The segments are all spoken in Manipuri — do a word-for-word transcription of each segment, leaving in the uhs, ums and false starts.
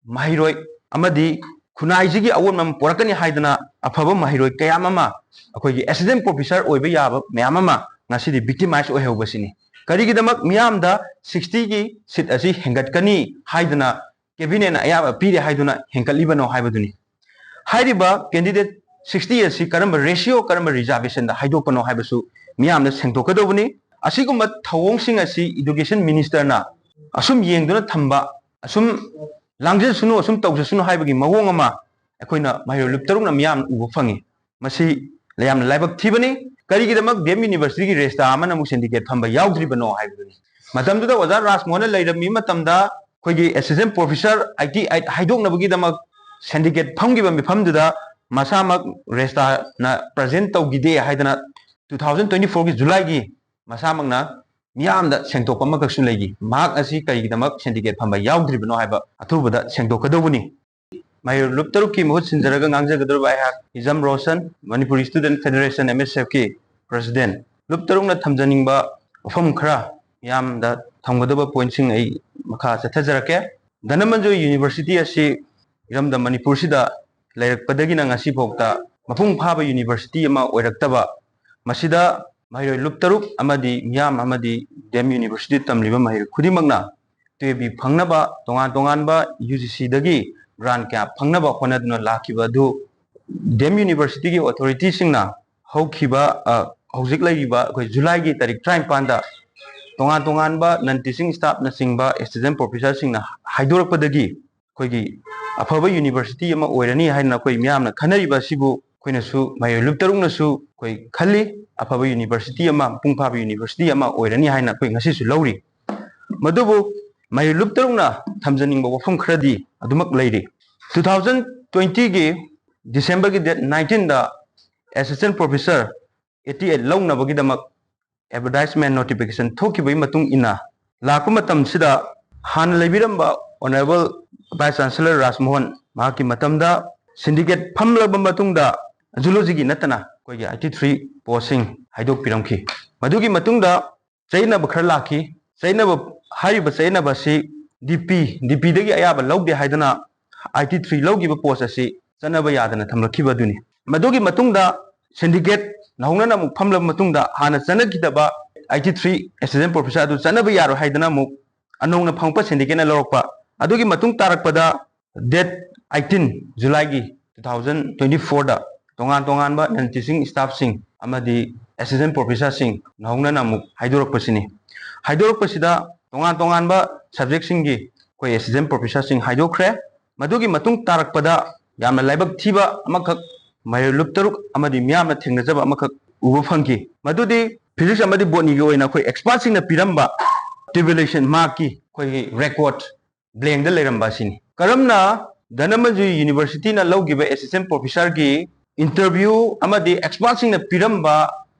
ꯃꯍꯩꯔꯣꯏ ꯑꯃꯗꯤ ꯈꯨꯟꯅꯥꯏꯁꯤꯒꯤ ꯑꯑꯣꯟꯕ ꯑꯃ ꯄꯨꯔꯛꯀꯅꯤ ꯍꯥꯏꯗꯅ ꯑꯐꯕ ꯃꯍꯩꯔꯣꯏ ꯀꯌꯥ ꯑꯃ, ꯑꯩꯈꯣꯏꯒꯤ assistant professor ꯑꯣꯏꯕ ꯌꯥꯕ ꯃꯌꯥꯝ ꯑꯃ ꯉꯁꯤꯗꯤ victimize ꯑꯣꯏꯍꯧꯕꯁꯤꯅꯤ꯫ ꯀꯔꯤꯒꯤꯗꯃꯛ ꯃꯤꯌꯥꯝꯗ sixty ꯒꯤ seat ꯑꯁꯤ ꯍꯦꯟꯒꯠꯀꯅꯤ ꯍꯥꯏꯗꯅ cabinetꯅ ꯑꯌꯥꯕ ꯄꯤꯔꯦ ꯍꯥꯏꯗꯨꯅ ꯍꯦꯟꯒꯠꯂꯤꯕꯅꯣ ꯍꯥꯏꯕꯗꯨꯅꯤ꯫ ꯍꯥꯏꯔꯤꯕ candidate sixty ꯑꯁꯤ ꯀꯔꯝꯕ ratio, ꯀꯔꯝꯕ reservationꯗ ꯍꯥꯏꯗꯣꯛꯄꯅꯣ ꯍꯥꯏꯕꯁꯨ ꯃꯤꯌꯥꯝꯅ ꯁꯦꯡꯗꯣꯛꯀꯗꯧꯕꯅꯤ꯫ ꯑꯁꯤꯒꯨꯝꯕ ꯊꯧꯑꯣꯡꯁꯤꯡ ꯑꯁꯤ education ministerꯅ ꯑꯁꯨꯝ ꯌꯦꯡꯗꯨꯅ ꯊꯝꯕ, ꯑꯁꯨꯝ ꯂꯥꯡꯖꯁꯅꯨ, ꯑꯁꯨꯝ ꯇꯧꯖꯁꯅꯨ ꯍꯥꯏꯕꯒꯤ ꯃꯑꯣꯡ ꯑꯃ ꯑꯩꯈꯣꯏꯅ ꯃꯍꯩꯔꯣꯏ ꯂꯨꯞ ꯇꯔꯨꯛꯅ ꯃꯤꯌꯥꯝꯅ ꯎꯕ ꯐꯪꯉꯤ꯫ ꯃꯁꯤ ꯌꯥꯝꯅ ꯂꯥꯏꯕꯛ ꯊꯤꯕꯅꯤ꯫ ꯀꯔꯤꯒꯤꯗꯃꯛ ꯗꯤ ꯑꯦꯝ ꯌꯨꯅꯤꯚꯔꯁꯤꯇꯤꯒꯤ registrar ꯑꯃꯅ ꯑꯃꯨꯛ syndicate ꯐꯝꯕ ꯌꯥꯎꯗ꯭ꯔꯤꯕꯅꯣ ꯍꯥꯏꯕꯗꯨꯅꯤ꯫ ꯃꯇꯝꯗꯨꯗ ꯑꯣꯖꯥ ꯔꯥꯖꯃꯣꯍꯟꯅ ꯂꯩꯔꯝꯃꯤ ꯃꯇꯝꯗ ꯑꯩꯈꯣꯏꯒꯤ assistant professor eighty eight ꯍꯥꯏꯗꯣꯛꯅꯕꯒꯤꯗꯃꯛ syndicate ꯐꯝꯈꯤꯕ ꯃꯤꯐꯝꯗꯨꯗ ꯃꯁꯥꯃꯛ registrarꯅ present ꯇꯧꯈꯤꯗꯦ ꯍꯥꯏꯗꯅ two thousand twenty fourꯒꯤ Julyꯒꯤ ꯃꯁꯥꯃꯛꯅ ꯃꯤꯌꯥꯝꯗ ꯁꯦꯡꯗꯣꯛꯄ ꯑꯃꯈꯛꯁꯨ ꯂꯩꯈꯤ꯫ ꯃꯍꯥꯛ ꯑꯁꯤ ꯀꯔꯤꯒꯤꯗꯃꯛ syndicate ꯐꯝꯕ ꯌꯥꯎꯗ꯭ꯔꯤꯕꯅꯣ ꯍꯥꯏꯕ ꯑꯊꯨꯕꯗ ꯁꯦꯡꯗꯣꯛꯀꯗꯧꯕꯅꯤ꯫ ꯃꯍꯩꯔꯣꯏ ꯂꯨꯞ ꯇꯔꯨꯛꯀꯤ ꯃꯍꯨꯠ ꯁꯤꯟꯖꯔꯒ ꯉꯥꯡꯖꯒꯗꯧꯔꯤꯕ ꯑꯩꯍꯥꯛ ꯍꯤꯖꯝ Roshan, Manipur Student Federation, M S F ꯀꯤ president꯫ ꯂꯨꯞ ꯇꯔꯨꯛꯅ ꯊꯝꯖꯅꯤꯡꯕ ꯋꯥꯐꯝ ꯈꯔ ꯃꯤꯌꯥꯝꯗ ꯊꯝꯒꯗꯕ pointꯁꯤꯡ ꯑꯩ ꯃꯈꯥ ꯆꯠꯊꯖꯔꯛꯀꯦ꯫ ꯙꯅꯃꯟꯖꯣꯏ University ꯑꯁꯤ ꯏꯔꯝꯗꯝ ꯃꯅꯤꯄꯨꯔꯁꯤꯗ ꯂꯩꯔꯛꯄꯗꯒꯤꯅ ꯉꯁꯤ ꯐꯥꯎꯗ ꯃꯄꯨꯡ ꯐꯥꯕ university ꯑꯃ ꯑꯣꯏꯔꯛꯇꯕ, ꯃꯁꯤꯗ ꯃꯍꯩꯔꯣꯏ ꯂꯨꯞ ꯇꯔꯨꯛ ꯑꯃꯗꯤ ꯃꯤꯌꯥꯝ ꯑꯃꯗꯤ ꯗꯤ ꯑꯦꯝ University ꯇꯝꯂꯤꯕ ꯃꯍꯩꯔꯣꯏ ꯈꯨꯗꯤꯡꯃꯛꯅ ꯇꯨꯌꯦꯜꯕꯤ ꯐꯪꯅꯕ ꯇꯣꯉꯥꯟ ꯇꯣꯉꯥꯟꯕ UGCꯗꯒꯤ grant ꯀꯌꯥ ꯐꯪꯅꯕ ꯍꯣꯠꯅꯗꯨꯅ ꯂꯥꯛꯈꯤꯕ ꯑꯗꯨ ꯗꯤ ꯑꯦꯝ Universityꯒꯤ authorityꯁꯤꯡꯅ ꯍꯧꯈꯤꯕ, ꯑ, ꯍꯧꯖꯤꯛ ꯂꯩꯔꯤꯕ ꯑꯩꯈꯣꯏ Julyꯒꯤ ꯇꯥꯔꯤꯛ ꯇꯔꯥꯅꯤꯄꯥꯟꯗ ꯇꯣꯉꯥꯟ ꯇꯣꯉꯥꯟꯕ non teaching staffꯅꯆꯤꯡꯕ assistant professorꯁꯤꯡꯅ ꯍꯥꯏꯗꯣꯔꯛꯄꯗꯒꯤ ꯑꯩꯈꯣꯏꯒꯤ ꯑꯐꯕ university ꯑꯃ ꯑꯣꯏꯔꯅꯤ ꯍꯥꯏꯅ ꯑꯩꯈꯣꯏ ꯃꯤꯌꯥꯝꯅ ꯈꯟꯅꯔꯤꯕ ꯑꯁꯤꯕꯨ ꯑꯩꯈꯣꯏꯅꯁꯨ ꯃꯍꯩꯔꯣꯏ ꯂꯨꯞ ꯇꯔꯨꯛꯅꯁꯨ ꯑꯩꯈꯣꯏ ꯈꯜꯂꯤ꯫ ꯑꯐꯕ university ꯑꯃ, ꯃꯄꯨꯡ ꯐꯥꯕ university ꯑꯃ ꯑꯣꯏꯔꯅꯤ ꯍꯥꯏꯅ ꯑꯩꯈꯣꯏ ꯉꯁꯤꯁꯨ ꯂꯧꯔꯤ꯫ ꯃꯗꯨꯕꯨ ꯃꯍꯩꯔꯣꯏ ꯂꯨꯞ ꯇꯔꯨꯛꯅ ꯊꯝꯖꯅꯤꯡꯕ ꯋꯥꯐꯝ ꯈꯔꯗꯤ ꯑꯗꯨꯃꯛ ꯂꯩꯔꯤ꯫ Two thousand twentyꯒꯤ Decemberꯒꯤ date nineteenꯗ assistant professor eighty eight ꯂꯧꯅꯕꯒꯤꯗꯃꯛ advertisement notification ꯊꯣꯛꯈꯤꯕꯒꯤ ꯃꯇꯨꯡ ꯏꯟꯅ ꯂꯥꯛꯄ ꯃꯇꯝꯁꯤꯗ ꯍꯥꯟꯅ ꯂꯩꯕꯤꯔꯝꯕ Honourable Vice Chancellor ꯔꯥꯖꯃꯣꯍꯟ ꯃꯍꯥꯛꯀꯤ ꯃꯇꯝꯗ syndicate ꯐꯝꯂꯕ ꯃꯇꯨꯡꯗ zoologyꯒꯤ ꯅꯠꯇꯅ ꯑꯩꯈꯣꯏꯒꯤ eighty three postꯁꯤꯡ ꯍꯥꯏꯗꯣꯛꯄꯤꯔꯝꯈꯤ꯫ ꯃꯗꯨꯒꯤ ꯃꯇꯨꯡꯗ ꯆꯌꯦꯠꯅꯕ ꯈꯔ ꯂꯥꯛꯈꯤ꯫ ꯆꯌꯦꯠꯅꯕ, ꯍꯥꯏꯔꯤꯕ ꯆꯌꯦꯠꯅꯕ ꯑꯁꯤ DP, DPꯗꯒꯤ ꯑꯌꯥꯕ ꯂꯧꯗꯦ ꯍꯥꯏꯗꯅ IT three ꯂꯧꯈꯤꯕ post ꯑꯁꯤ ꯆꯠꯅꯕ ꯌꯥꯗꯅ ꯊꯝꯂꯛꯈꯤꯕ ꯑꯗꯨꯅꯤ꯫ ꯃꯗꯨꯒꯤ ꯃꯇꯨꯡꯗ syndicate ꯅꯧꯍꯧꯅꯅ ꯑꯃꯨꯛ ꯐꯝꯂꯕ ꯃꯇꯨꯡꯗ ꯍꯥꯟꯅ ꯆꯠꯅꯈꯤꯗꯕ IT three assistant professor ꯑꯗꯨ ꯆꯠꯅꯕ ꯌꯥꯔꯣꯏ ꯍꯥꯏꯗꯅ ꯑꯃꯨꯛ ꯑꯅꯧꯅ ꯐꯪꯉꯛꯄ syndicateꯅ ꯂꯧꯔꯛꯄ꯫ ꯑꯗꯨꯒꯤ ꯃꯇꯨꯡ ꯇꯥꯔꯛꯄꯗ date eighteen Julyꯒꯤ two thousand twenty fourꯗ ꯇꯣꯉꯥꯟ ꯇꯣꯉꯥꯟꯕ non teaching staffꯁꯤꯡ ꯑꯃꯗꯤ assistant professorꯁꯤꯡ ꯅꯧꯍꯧꯅꯅ ꯑꯃꯨꯛ ꯍꯥꯏꯗꯣꯔꯛꯄꯁꯤꯅꯤ꯫ ꯍꯥꯏꯗꯣꯔꯛꯄꯁꯤꯗ ꯇꯣꯉꯥꯟ ꯇꯣꯉꯥꯟꯕ subjectꯁꯤꯡꯒꯤ ꯑꯩꯈꯣꯏ assistant professorꯁꯤꯡ ꯍꯥꯏꯗꯣꯛꯈ꯭ꯔꯦ꯫ ꯃꯗꯨꯒꯤ ꯃꯇꯨꯡ ꯇꯥꯔꯛꯄꯗ ꯌꯥꯝꯅ ꯂꯥꯏꯕꯛ ꯊꯤꯕ ꯑꯃꯈꯛ ꯃꯍꯩꯔꯣꯏ ꯂꯨꯞ ꯇꯔꯨꯛ ꯑꯃꯗꯤ ꯃꯤꯌꯥꯝꯅ ꯊꯦꯡꯅꯖꯕ ꯑꯃꯈꯛ ꯎꯕ ꯐꯪꯈꯤ꯫ ꯃꯗꯨꯗꯤ physics ꯑꯃꯗꯤ botanyꯒꯤ ꯑꯣꯏꯅ ꯑꯩꯈꯣꯏ expertꯁꯤꯡꯅ ꯄꯤꯔꯝꯕ tabulation markꯀꯤ ꯑꯩꯈꯣꯏꯒꯤ record blankꯗ ꯂꯩꯔꯝꯕ ꯑꯁꯤꯅꯤ꯫ ꯀꯔꯝꯅ ꯙꯅꯃꯟꯖꯨꯔꯤ Universityꯅ ꯂꯧꯈꯤꯕ assistant professorꯒꯤ interview ꯑꯃꯗꯤ expertꯁꯤꯡꯅ ꯄꯤꯔꯝꯕ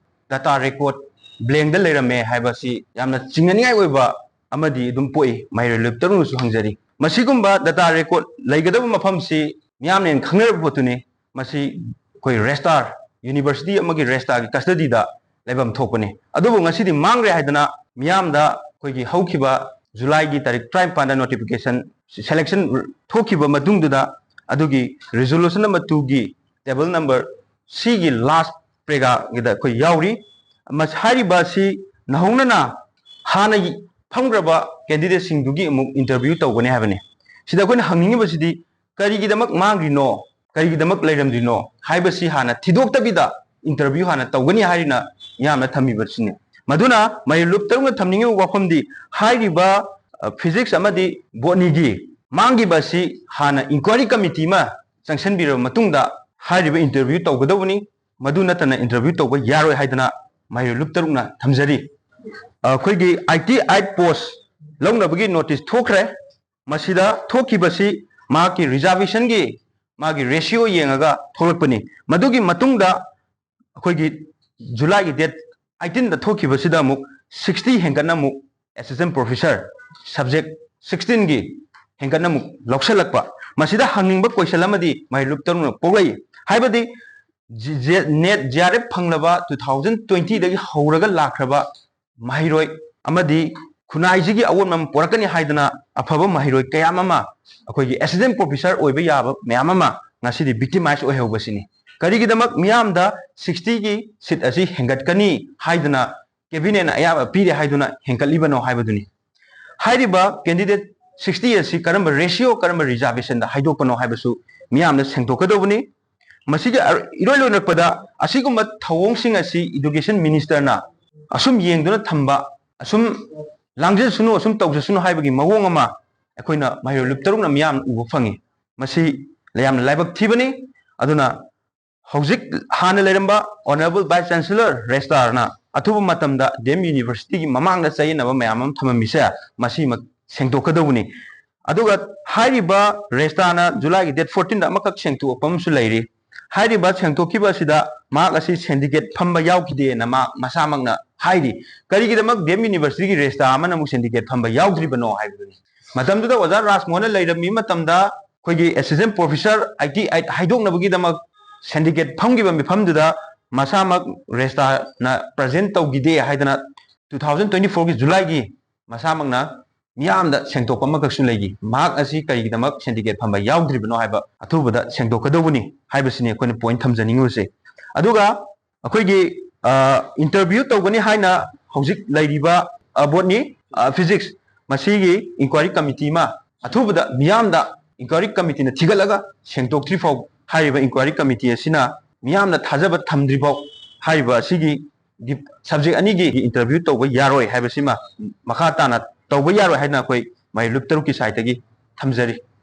data record blankꯗ ꯂꯩꯔꯝꯃꯦ ꯍꯥꯏꯕꯁꯤ ꯌꯥꯝꯅ ꯆꯤꯡꯅꯅꯤꯡꯉꯥꯏ ꯑꯣꯏꯕ ꯑꯃꯗꯤ ꯑꯗꯨꯝ ꯄꯣꯛꯏ ꯃꯍꯩꯔꯣꯏ ꯂꯨꯞ ꯇꯔꯨꯛꯅꯁꯨ ꯍꯪꯖꯔꯤ꯫ ꯃꯁꯤꯒꯨꯝꯕ data record ꯂꯩꯒꯗꯕ ꯃꯐꯝꯁꯤ ꯃꯤꯌꯥꯝꯅ ꯍꯦꯟꯅ ꯈꯪꯅꯔꯕ ꯄꯣꯠꯇꯨꯅꯤ꯫ ꯃꯁꯤ ꯑꯩꯈꯣꯏ registrar, university ꯑꯃꯒꯤ registrarꯒꯤ custodyꯗ ꯂꯩꯐꯝ ꯊꯣꯛꯄꯅꯤ꯫ ꯑꯗꯨꯕꯨ ꯉꯁꯤꯗꯤ ꯃꯥꯡꯈ꯭ꯔꯦ ꯍꯥꯏꯗꯅ ꯃꯤꯌꯥꯝꯗ ꯑꯩꯈꯣꯏꯒꯤ ꯍꯧꯈꯤꯕ Julyꯒꯤ ꯇꯥꯔꯤꯛ ꯇꯔꯥꯅꯤꯄꯥꯟꯗ notification selection ꯊꯣꯛꯈꯤꯕ ꯃꯇꯨꯡꯗꯨꯗ ꯑꯗꯨꯒꯤ resolution number twoꯒꯤ table number Cꯒꯤ last paragraphꯒꯤꯗ ꯑꯩꯈꯣꯏ ꯌꯥꯎꯔꯤ꯫ ꯃꯁ-, ꯍꯥꯏꯔꯤꯕ ꯑꯁꯤ ꯅꯧꯍꯧꯅꯅ ꯍꯥꯟꯅꯒꯤ ꯐꯝꯈ꯭ꯔꯕ candidateꯁꯤꯡꯗꯨꯒꯤ ꯑꯃꯨꯛ interview ꯇꯧꯒꯅꯤ ꯍꯥꯏꯕꯅꯤ꯫ ꯁꯤꯗ ꯑꯩꯈꯣꯏꯅ ꯍꯪꯅꯤꯡꯉꯤꯕꯁꯤꯗꯤ ꯀꯔꯤꯒꯤꯗꯃꯛ ꯃꯥꯡꯈ꯭ꯔꯤꯅꯣ, ꯀꯔꯤꯒꯤꯗꯃꯛ ꯂꯩꯔꯝꯗ꯭ꯔꯤꯅꯣ ꯍꯥꯏꯕꯁꯤ ꯍꯥꯟꯅ ꯊꯤꯗꯣꯛꯇꯕꯤꯗ interview ꯍꯥꯟꯅ ꯇꯧꯒꯅꯤ ꯍꯥꯏꯔꯤꯅ ꯌꯥꯝꯅ ꯊꯝꯕꯤꯕꯁꯤꯅꯤ꯫ ꯃꯗꯨꯅ ꯃꯍꯩꯔꯣꯏ ꯂꯨꯞ ꯇꯔꯨꯛꯅ ꯊꯝꯅꯤꯡꯉꯤꯕ ꯋꯥꯐꯝꯗꯤ ꯍꯥꯏꯔꯤꯕ, ꯑ, physics ꯑꯃꯗꯤ botanyꯒꯤ ꯃꯥꯡꯈꯤꯕ ꯑꯁꯤ ꯍꯥꯟꯅ inquiry committee ꯑꯃ ꯆꯪꯁꯤꯟꯕꯤꯔꯕ ꯃꯇꯨꯡꯗ ꯍꯥꯏꯔꯤꯕ interview ꯇꯧꯒꯗꯧꯕꯅꯤ꯫ ꯃꯗꯨ ꯅꯠꯇꯅ interview ꯇꯧꯕ ꯌꯥꯔꯣꯏ ꯍꯥꯏꯗꯅ ꯃꯍꯩꯔꯣꯏ ꯂꯨꯞ ꯇꯔꯨꯛꯅ ꯊꯝꯖꯔꯤ꯫ ꯑꯩꯈꯣꯏꯒꯤ IT eight post ꯂꯧꯅꯕꯒꯤ notice ꯊꯣꯛꯈ꯭ꯔꯦ꯫ ꯃꯁꯤꯗ ꯊꯣꯛꯈꯤꯕꯁꯤ ꯃꯍꯥꯛꯀꯤ reservationꯒꯤ ꯃꯥꯒꯤ ratio ꯌꯦꯡꯉꯒ ꯊꯣꯛꯂꯛꯄꯅꯤ꯫ ꯃꯗꯨꯒꯤ ꯃꯇꯨꯡꯗ ꯑꯩꯈꯣꯏꯒꯤ Julyꯒꯤ date eighteenꯗ ꯊꯣꯛꯈꯤꯕꯁꯤꯗ ꯑꯃꯨꯛ sixty ꯍꯦꯟꯒꯠꯅ ꯑꯃꯨꯛ assistant professor subject sixteenꯒꯤ ꯍꯦꯟꯒꯠꯅ ꯑꯃꯨꯛ ꯂꯧꯁꯤꯜꯂꯛꯄ꯫ ꯃꯁꯤꯗ ꯍꯪꯅꯤꯡꯕ question ꯑꯃꯗꯤ ꯃꯍꯩꯔꯣꯏ ꯂꯨꯞ ꯇꯔꯨꯛꯅ ꯄꯣꯛꯂꯛꯏ꯫ ꯍꯥꯏꯕꯗꯤ ꯖꯤ-, ꯖꯦ-, NET JRF ꯐꯪꯂꯕ two thousand twentyꯗꯒꯤ ꯍꯧꯔꯒ ꯂꯥꯛꯈ꯭ꯔꯕ ꯃꯍꯩꯔꯣꯏ ꯑꯃꯗꯤ ꯈꯨꯟꯅꯥꯏꯁꯤꯒꯤ ꯑꯑꯣꯟꯕ ꯑꯃ ꯄꯨꯔꯛꯀꯅꯤ ꯍꯥꯏꯗꯅ ꯑꯐꯕ ꯃꯍꯩꯔꯣꯏ ꯀꯌꯥ ꯑꯃ, ꯑꯩꯈꯣꯏꯒꯤ assistant professor ꯑꯣꯏꯕ ꯌꯥꯕ ꯃꯌꯥꯝ ꯑꯃ ꯉꯁꯤꯗꯤ victimize ꯑꯣꯏꯍꯧꯕꯁꯤꯅꯤ꯫ ꯀꯔꯤꯒꯤꯗꯃꯛ ꯃꯤꯌꯥꯝꯗ sixty ꯒꯤ seat ꯑꯁꯤ ꯍꯦꯟꯒꯠꯀꯅꯤ ꯍꯥꯏꯗꯅ cabinetꯅ ꯑꯌꯥꯕ ꯄꯤꯔꯦ ꯍꯥꯏꯗꯨꯅ ꯍꯦꯟꯒꯠꯂꯤꯕꯅꯣ ꯍꯥꯏꯕꯗꯨꯅꯤ꯫ ꯍꯥꯏꯔꯤꯕ candidate sixty ꯑꯁꯤ ꯀꯔꯝꯕ ratio, ꯀꯔꯝꯕ reservationꯗ ꯍꯥꯏꯗꯣꯛꯄꯅꯣ ꯍꯥꯏꯕꯁꯨ ꯃꯤꯌꯥꯝꯅ ꯁꯦꯡꯗꯣꯛꯀꯗꯧꯕꯅꯤ꯫ ꯃꯁꯤꯒꯤ ꯑꯔ-, ꯏꯔꯣꯏ ꯂꯣꯏꯅꯔꯛꯄꯗ ꯑꯁꯤꯒꯨꯝꯕ ꯊꯧꯑꯣꯡꯁꯤꯡ ꯑꯁꯤ education ministerꯅ ꯑꯁꯨꯝ ꯌꯦꯡꯗꯨꯅ ꯊꯝꯕ, ꯑꯁꯨꯝ ꯂꯥꯡꯖꯁꯅꯨ, ꯑꯁꯨꯝ ꯇꯧꯖꯁꯅꯨ ꯍꯥꯏꯕꯒꯤ ꯃꯑꯣꯡ ꯑꯃ ꯑꯩꯈꯣꯏꯅ ꯃꯍꯩꯔꯣꯏ ꯂꯨꯞ ꯇꯔꯨꯛꯅ ꯃꯤꯌꯥꯝꯅ ꯎꯕ ꯐꯪꯉꯤ꯫ ꯃꯁꯤ ꯌꯥꯝꯅ ꯂꯥꯏꯕꯛ ꯊꯤꯕꯅꯤ꯫ ꯑꯗꯨꯅ ꯍꯧꯖꯤꯛ ꯍꯥꯟꯅ ꯂꯩꯔꯝꯕ Honourable Vice Chancellor Registrarꯅ ꯑꯊꯨꯕ ꯃꯇꯝꯗ D M Universityꯒꯤ ꯃꯃꯥꯡꯗ ꯆꯌꯦꯠꯅꯕ ꯃꯌꯥꯝ ꯑꯃ ꯊꯝꯃꯝꯃꯤꯁꯦ, ꯃꯁꯤꯃꯛ ꯁꯦꯡꯗꯣꯛꯀꯗꯧꯕꯅꯤ꯫ ꯑꯗꯨꯒ ꯍꯥꯏꯔꯤꯕ Registrarꯅ Julyꯒꯤ date fourteenꯗ ꯑꯃꯈꯛ ꯁꯦꯡꯗꯣꯛꯄ ꯑꯃꯁꯨ ꯂꯩꯔꯤ꯫ ꯍꯥꯏꯔꯤꯕ ꯁꯦꯡꯗꯣꯛꯈꯤꯕ ꯑꯁꯤꯗ ꯃꯍꯥꯛ ꯑꯁꯤ syndicate ꯐꯝꯕ ꯌꯥꯎꯈꯤꯗꯦꯅ ꯃꯍꯥꯛ ꯃꯁꯥꯃꯛꯅ ꯍꯥꯏꯔꯤ꯫ ꯀꯔꯤꯒꯤꯗꯃꯛ D M Universityꯒꯤ Registrarꯑꯃꯅ ꯑꯃꯨꯛ syndicate ꯐꯝꯕ ꯌꯥꯎꯗ꯭ꯔꯤꯕꯅꯣ ꯍꯥꯏꯕꯗꯨꯅꯤ꯫ ꯃꯇꯝꯗꯨꯗ ꯑꯣꯖꯥ ꯔꯥꯖꯃꯣꯍꯟꯅ ꯂꯩꯔꯝꯃꯤ ꯃꯇꯝꯗ ꯑꯩꯈꯣꯏꯒꯤ assistant professor eighty eight ꯍꯥꯏꯗꯣꯛꯅꯕꯒꯤꯗꯃꯛ syndicate ꯐꯝꯈꯤꯕ ꯃꯤꯐꯝꯗꯨꯗ ꯃꯁꯥꯃꯛ Registrarꯅ present ꯇꯧꯈꯤꯗꯦ ꯍꯥꯏꯗꯅ two thousand twenty fourꯒꯤ Julyꯒꯤ ꯃꯁꯥꯃꯛꯅ ꯃꯤꯌꯥꯝꯗ ꯁꯦꯡꯗꯣꯛꯄ ꯑꯃꯈꯛꯁꯨ ꯂꯩꯈꯤ꯫ ꯃꯍꯥꯛ ꯑꯁꯤ ꯀꯔꯤꯒꯤꯗꯃꯛ syndicate ꯐꯝꯕ ꯌꯥꯎꯗ꯭ꯔꯤꯕꯅꯣ ꯍꯥꯏꯕ ꯑꯊꯨꯕꯗ ꯁꯦꯡꯗꯣꯛꯀꯗꯧꯕꯅꯤ ꯍꯥꯏꯕꯁꯤꯅꯤ ꯑꯩꯈꯣꯏꯅ point ꯊꯝꯖꯅꯤꯡꯉꯤꯕꯁꯦ꯫ ꯑꯗꯨꯒ ꯑꯩꯈꯣꯏꯒꯤ, ꯑ, interview ꯇꯧꯒꯅꯤ ꯍꯥꯏꯅ ꯍꯧꯖꯤꯛ ꯂꯩꯔꯤꯕ, ꯑ, botany, ꯑ, physics, ꯃꯁꯤꯒꯤ inquiry committee ꯑꯃ ꯑꯊꯨꯕꯗ ꯃꯤꯌꯥꯝꯗ inquiry committeeꯅ ꯊꯤꯒꯠꯂꯒ ꯁꯦꯡꯗꯣꯛꯇ꯭ꯔꯤ ꯐꯥꯎ, ꯍꯥꯏꯔꯤꯕ inquiry committee ꯑꯁꯤꯅ ꯃꯤꯌꯥꯝꯅ ꯊꯥꯖꯕ ꯊꯝꯗ꯭ꯔꯤ ꯐꯥꯎ ꯍꯥꯏꯔꯤꯕ ꯑꯁꯤꯒꯤ ꯗꯤꯞ-, subject ꯑꯅꯤꯒꯤ interview ꯇꯧꯕ ꯌꯥꯔꯣꯏ ꯍꯥꯏꯕꯁꯤꯃ ꯃꯈꯥ ꯇꯥꯅ ꯇꯧꯕ ꯌꯥꯔꯣꯏ ꯍꯥꯏꯅ ꯑꯩꯈꯣꯏ ꯃꯍꯩ ꯂꯨꯞ ꯇꯔꯨꯛꯀꯤ sideꯇꯒꯤ ꯊꯝꯖꯔꯤ꯫